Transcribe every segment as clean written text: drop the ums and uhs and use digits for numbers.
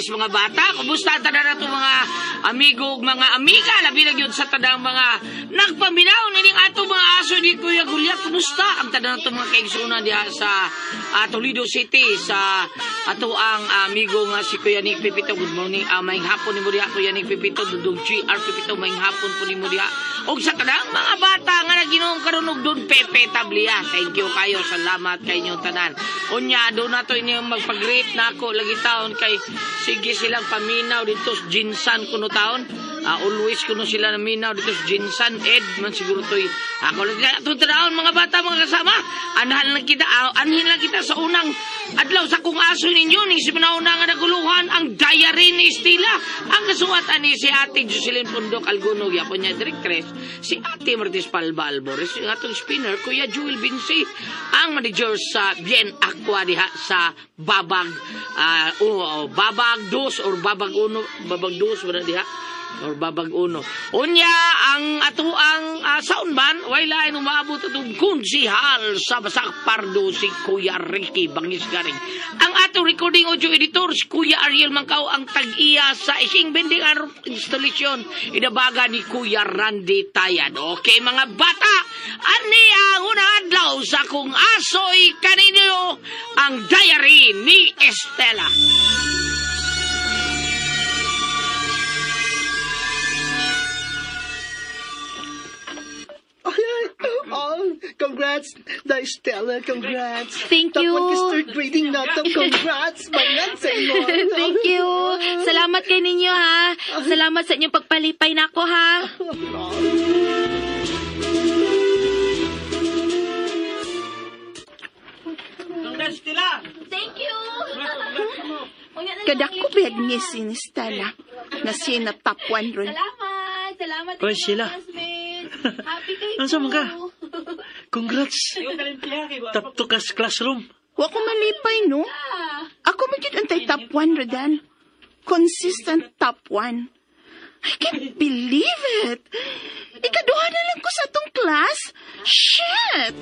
Lunes, mga bata. Kumusta ang tanan nato mga amigo ug mga amiga? Labi na gyud sa tanang mga nagpaminaw nining ato mga aso ni Kuya Gulyat. Kumusta ang tanan nato mga kaigsunan diha sa Toledo City sa ato ang amigo nga si Kuya Nick Pipito. Good morning. Maayong hapon nimo diha, Kuya Nick Pipito. Dudong GR Pipito, maayong hapon po nimo diha. Og sa tanang mga bata nga naginuom karon og Don Pepe Tablia. Thank you kayo. Salamat kay inyong tanan. Unya do na to inyong magpag-greet nako lagi taon kay sige silang paminaw dito sa Jinsan kuno taon. Always kuno sila naminaw dito sa Jinsan Ed man siguro toy. Ako lang atong tanawon mga bata, mga kasama. Anhan lang kita, anhin lang kita sa unang adlaw sa kung aso ninyo ning siminauna nga naguluhan ang diary ni Estela. Ang kasuwat ani si Ate Jocelyn Pundok Alguno, yapon niya directress, si Ate Martis Palba Alborez, yung atong spinner, Kuya Jewel Binsi, ang manager sa Bien Aqua diha sa Babag, Babag Dos or Babag Uno, Babag Dos wala diha or Babag Uno. Unya ang atuang soundman way lain umaabot atong konsihal sa Basak Pardo si Kuya Ricky Bangis Garing. Ang atong recording audio editor si Kuya Ariel Mangkao, ang tag-iya sa ising bending installation inabaga ni Kuya Randy Tayan. Okay mga bata, ani ang unang adlaw sa kung asoy kaninyo ang diary ni Estela. Oh, congrats, Dai Stella, congrats. Thank you. Top 1 ka third grading na to. Congrats, mangan sa imo. Thank you. Salamat kay ninyo ha. Salamat sa inyong pagpalipay nako ha. Congrats, Stella! Thank you. Kadako bayag ni si ni Stella na siya na top 1 ron. Salamat. Salamat Oy, inyong Sheila. classmates. Happy kayo. Ano sa mga? Congrats! Top 2 ka sa classroom. Wa ko malipay, no? Ako man gyud antay top 1, Rodan. Consistent top 1. I can't believe it. Ikaduha na lang ko sa atong class. Shit!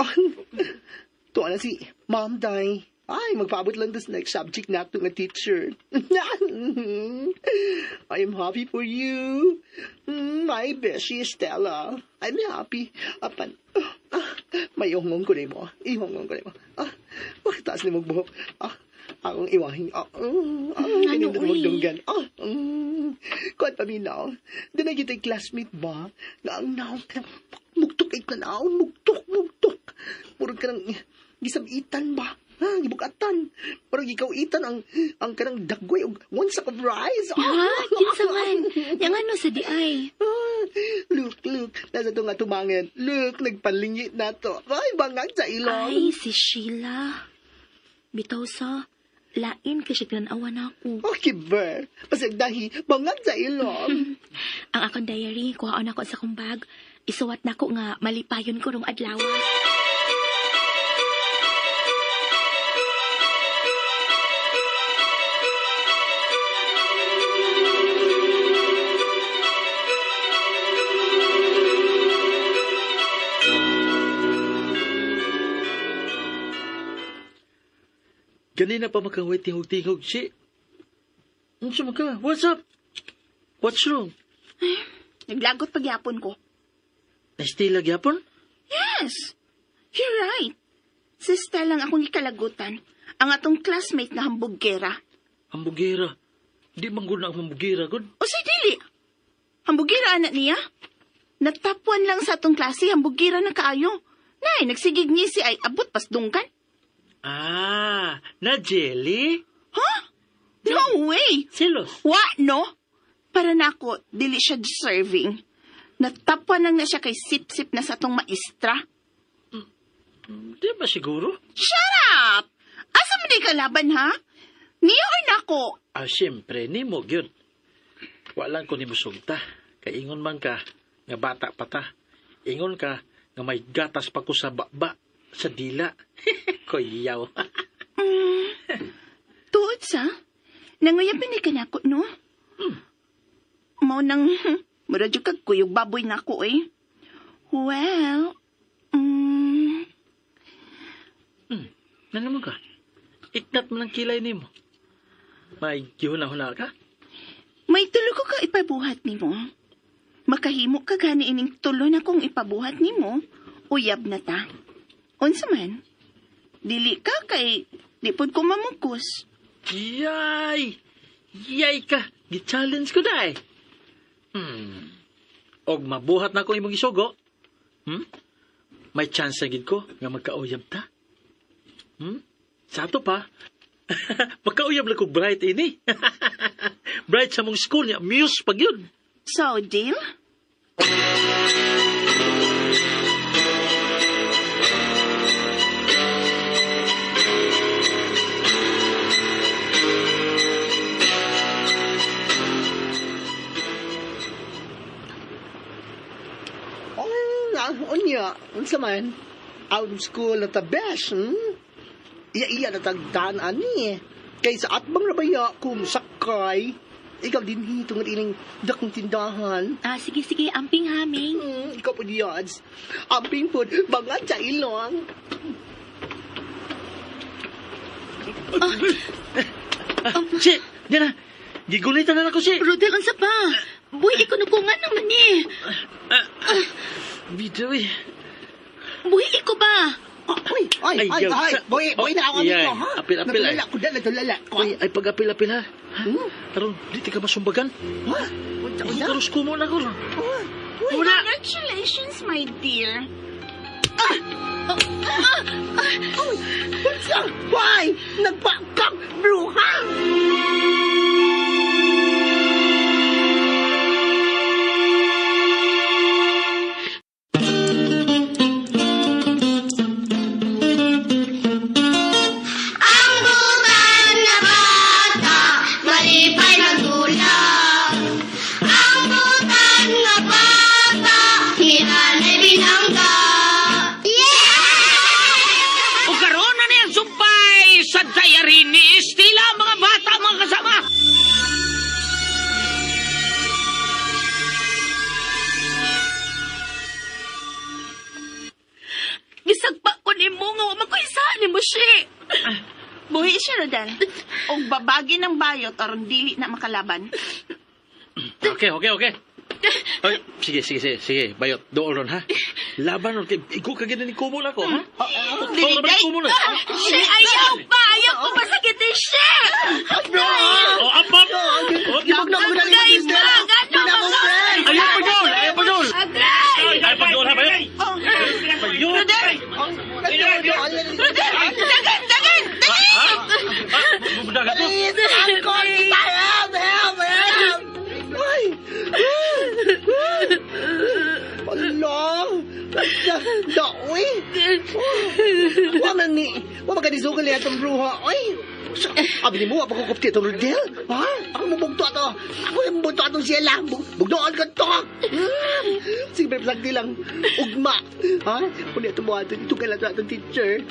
Oh, tuwa na si Ma'am Dai. Ay, magpaabot lang this next subject na nga teacher. I am happy for you. My beshi Stella. I'm happy. Apan, may ihongong ko nimo. Ihongong ko nimo. Bakit taas ni mong buhok? Akong iwahin. Ano, Ano, uy? Magdunggan. Kuan paminaw. Doon na kita classmate ba? Nga ang naong ka mugtok ay tanaw, mugtok, mugtok. Murag ka ng gisabitan ba? Ha, gibukatan. Murag ikaw itan ang kanang dagway og one sack of rice. Ha? Kinsa man? Yang ano sa di ay? Look, look. Nasa to nga tumangin. Look, nagpalingit na to. Ay, bangag sa ilong. Ay, si Sheila. Bitaw sa, lain kay siya ginanawan ako. Okay, ber. Pasag dahi, bangag sa ilong. Ang akong diary, kuhaon ako sa akong bag. Isuwat nako nga malipayon ko rong adlaw. Ganina pa makaway tingog-tingog si. Ano sa ka? What's up? What's wrong? Naglagot pagyapon ko. Estela gyapon? Yes! You're right. Si Stella ang akong ikalagutan. Ang atong classmate na hambuggera. Hambugera. Di man gud na ang hambugera gud. O si Dili. Hambugira anak niya. Natapuan lang sa atong klase, hambugira na kaayo. Nay, nagsigig ni si ay abot pas dungkan. Na jelly? Huh? No way! Silos. Wa, no? Para nako, dili siya deserving. Natapuan lang na siya kay sip-sip na sa atong maestra. Di ba siguro? Shut up! Asa man di ka laban, ha? Niya or nako? Siyempre, nimo gyud. Wala ko nimo sugta. Kay ingon man ka nga bata pa ta. Ingon ka nga may gatas pa ko sa baba sa dila. Kuyaw. Tuod sa? Nanguyab ni ka nako, no? Mao nang, mura jud kag kuyog baboy na ako eh. Well, Ano mo ka? Iknat mo ng kilay nimo. May gihuna-huna ka? May tulo ko ka ipabuhat nimo. Makahimo ka gani ining tulo na kong ipabuhat nimo, uyab na ta. Unsa man? Dili ka kay di pod ko mamukos. Yay! Yay ka! Gi-challenge ko na eh. Og mabuhat na ko imong isugo. May chance na gid ko nga magkauyab ta. Sa ato pa, magkauyab lang ko bright ini. Bright sa mong school niya, muse pag yun. So, deal? Oh, unya, unsa man? Out of school na ta best, Iya-iya na tagdaan ani. Kay sa atbang rabaya kung sakay, ikaw din hitong ining dakong tindahan. Ah, sige, sige. Amping haming. Ikaw po diyads. Amping po, bangan sa ilong. Si, yan na. Gigulitan na ako si. Rodel, unsa pa? Buhi, ikaw nga naman eh. Video eh. Buhi, ikaw ba? Ay, ay, Ay, ay, yaw, ay, boy, boy na ako Oh, dito, yeah. ha? Apil, apil, ay. Natulala ko, dala, tulala ko. Ay, ay pag-apil-apil ha. Aron, di ka masumbagan. Ha? Unsa, unsa? Ikaw kumo na ko. Ah, Una! Congratulations, my dear. Uy, unsa? Why? Nagpakang bruha! Ang butan na bata, malipay magulak. Ang butan na bata, hinanay binangga. Yeah! O karon na niyang sumpay sa diary ni Estela, mga bata, mga kasama. Gisagpa ko ni mo nga wa man ko isahan ni mo, shi. Buhi siya, Rodel. Og babagi ng bayot aron dili na makalaban. Okay. Ay, sige. Bayot, doon ron, ha? Laban ron. Kay, ikaw ka ganun ni kumo na ko, ha? Dili, Ikaw naman ni kumo na. Shi, ayaw pa! Ayaw ko masakitin, shi! Oh, up, up! Oh, Gibag na mo na ni Agay, Estela. bagano, Di na akong friend. Ayaw pa doon! Ayaw pa doon! Agay! Ayaw pa doon, ha, bayot? Oh, Bayot! Rodel! Rodel! Dagan! Dagan! Dagan! Budaga to. Please, Uncle, help, help, help! Ay! Ala! Daoy! Wa man ni, wa man kadisugal ni atong bruha. Ay! Abi ni mo, wa pa ko kupti atong Rodel? Ha? Ako mo bugto ato. Ako yung bugto atong siyela. Bugdoon ka to. Sige, babe, sagdi lang. Ugma. Ha? Uli atong buhaton. Ito kailan atong teacher.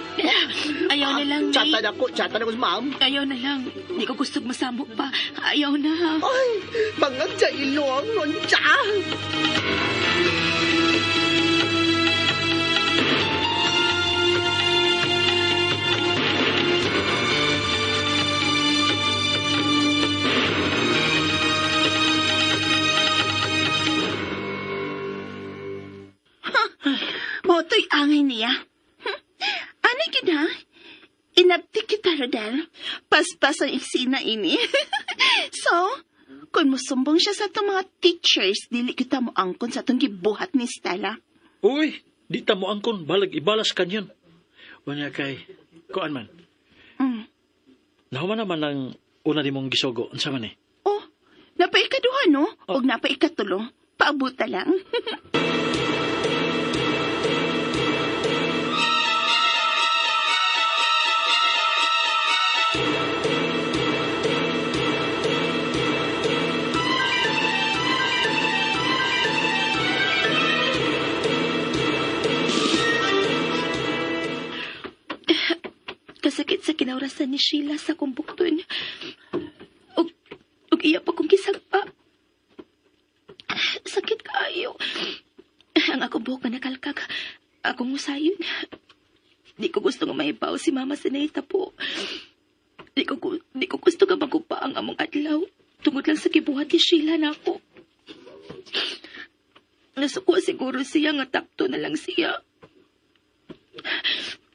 Ayaw na lang, May. Chatan ako. Chatan ako sa ma'am. Ayaw na lang. Di ko gusto masamo pa. Ayaw na. Ay, bangag sa ilong, noncha! Mao to'y angay niya. Ano gid ha? Inabti kita, Rodel. Paspas ang eksena ini. So, kung musumbong siya sa itong mga teachers, dili kita mo angkon sa itong gibuhat ni Stella. Uy, di ta mo angkon. Balag ibalas kanyon. Wanya kay, kuan man. Nahuman naman ang una ni mong gisogo. Unsa man eh? Oh, napaikaduha, no? Og napaikatulo. Paabuta lang. Kasakit sa kinawrasan ni Sheila sa akong bukton. Og iya pa kong gisagpa. Di ko gusto nga mahibaw si mama sa nahitabo. Di ko gusto nga maguba ang among adlaw. Tungod lang sa gibuhat ni Sheila nako. Nasuko siguro siya nga top 2 na lang siya.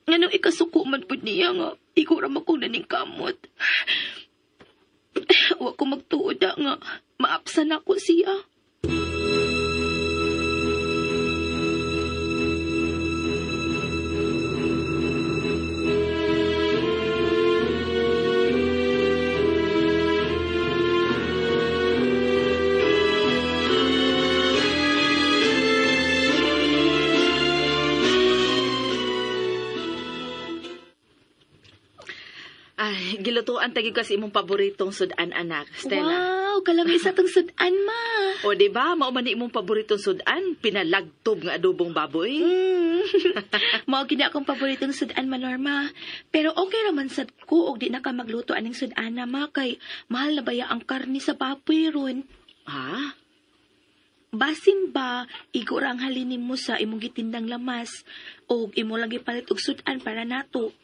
Nganong ikasuko man pud niya nga igo ra man kong naningkamot. Wa ko magtuod nga maapsan ako siya. Ay, gilutuan tagi ka sa imong paboritong sudan, anak, Stella. Wow, kalami sa tong sudan, ma. O, di ba? Mao man ni imong paboritong sudan, pinalagtob nga adobong baboy. Mao gid akong paboritong sudan, ma Norma. Pero okay ra man sad ko og di na ka magluto aning sudan na, ma, kay mahal na baya ang karne sa baboy ron. Ha? Basin ba igo ra ang halinin mo sa imong gitindang lamas og imo lang gipalit og sudan para nato?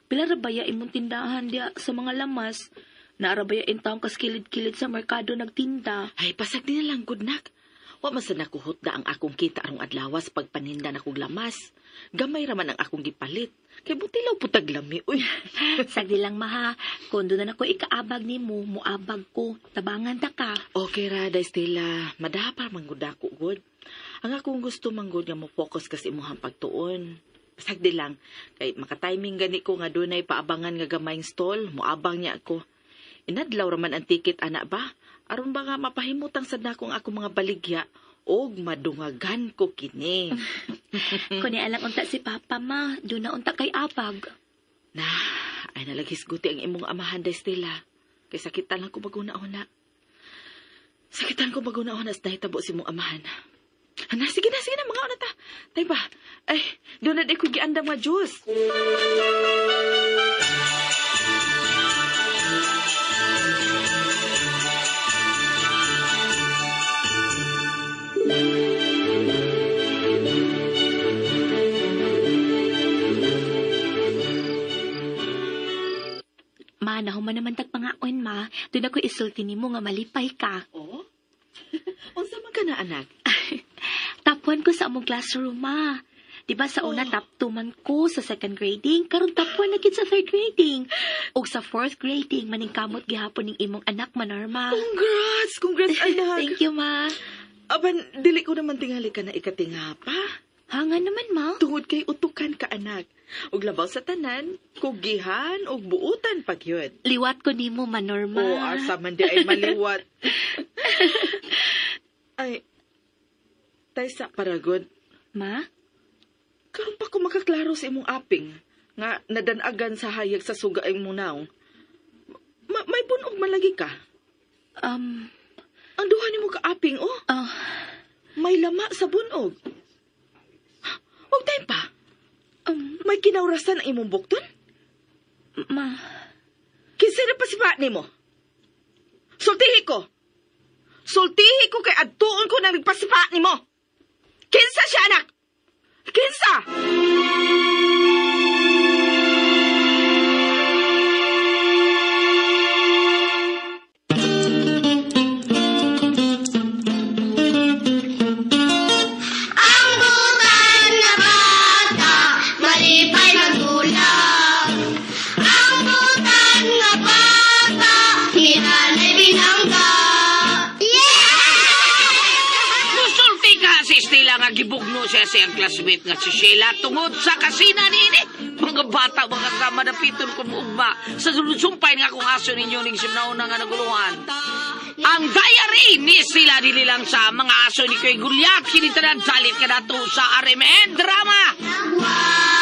Pila ra baya imong tindahan diya sa mga lamas? Naa ra baya intawon kas kilid-kilid sa merkado nagtinda? Ay, pasag di na lang, good nak. Wa man sa nakuhot da ang akong kita arong adlaw sa pagpaninda na kog lamas. Gamay ra man ang akong gipalit. Kay butilaw putag lami, uy. Sagdi lang, maha. Kung doon na ko ikaabag nimo, muabag ko. Tabangan ta ka. Okay ra, day Stella. Madapar man gud ako, good. Ang akong gusto man gud nga mo focus kasi imuhang pagtuon. Pasagdi lang, kay makatiming gani ko nga dunay paabangan nga gamayng stall, moabang niya ako. Inadlaw ra man ang ticket ana ba? Aron ba nga mapahimutang sad nako ang akong mga baligya og madungagan ko kini. Kung alam unta si Papa, ma, doon na unta kay abag. Na, ay nalaghisguti ang imong amahan, day Stella. Kay sakitan lang ko maguna-una. Sakitan ko maguna-una sa nahitabo si imong amahan. Ana, sige na, sige na, mga una ta. Tay ba? Ay, doon na di ko giandam nga juice. Ma, nahuman naman tagpangaon, ma. Doon ako isulti nimo nga malipay ka. Oh? Unsa man ka na, anak? Top 1 ko sa among classroom, ma. Di ba sa una, top 2 man ko sa second grading, karon top 1 na gid sa third grading. Og sa fourth grading, maningkamot gihapon ning imong anak, Manorma. Congrats! Congrats, anak! Thank you, ma. Aban, dili ko naman tingali ka na ikatinga pa. Hanga naman, ma. Tungod kay utukan ka, anak. Ug labaw sa tanan, kugihan ug buutan pag yun. Liwat ko nimo, Manorma. O, asa man di ay maliwat. Ay, tay sa paragod. Ma? Karon pa ko makaklaro sa imong aping nga nadanagan sa hayag sa suga ay munaw. May bunog man lagi ka. Ang duha nimo ka aping, oh. Ah, May lama sa bunog. Og tay pa, may kinawrasan ang imong bukton? Ma. Kinsa na pasipa nimo? Sultihi ko. Sultihi ko kay adtuon ko nang nagpasipa nimo. Kinsa siya, anak? Kinsa? Ang butan na bata, malipay magdulak. Ang butan na bata, hinanay binangga. Yeah! Musulti ka si Stella nga gibugno siya sa iyang classmate nga si Sheila tungod sa kasina niini. Mga bata, mga kasama na piton kumuugma sa sumpay nga kung aso ninyo ning simnauna nga naguluhan. Ang diary ni Stella dili lang sa mga aso ni Kuya Gulyat, kini tanan dalit ka nato sa RMN Drama. Wow!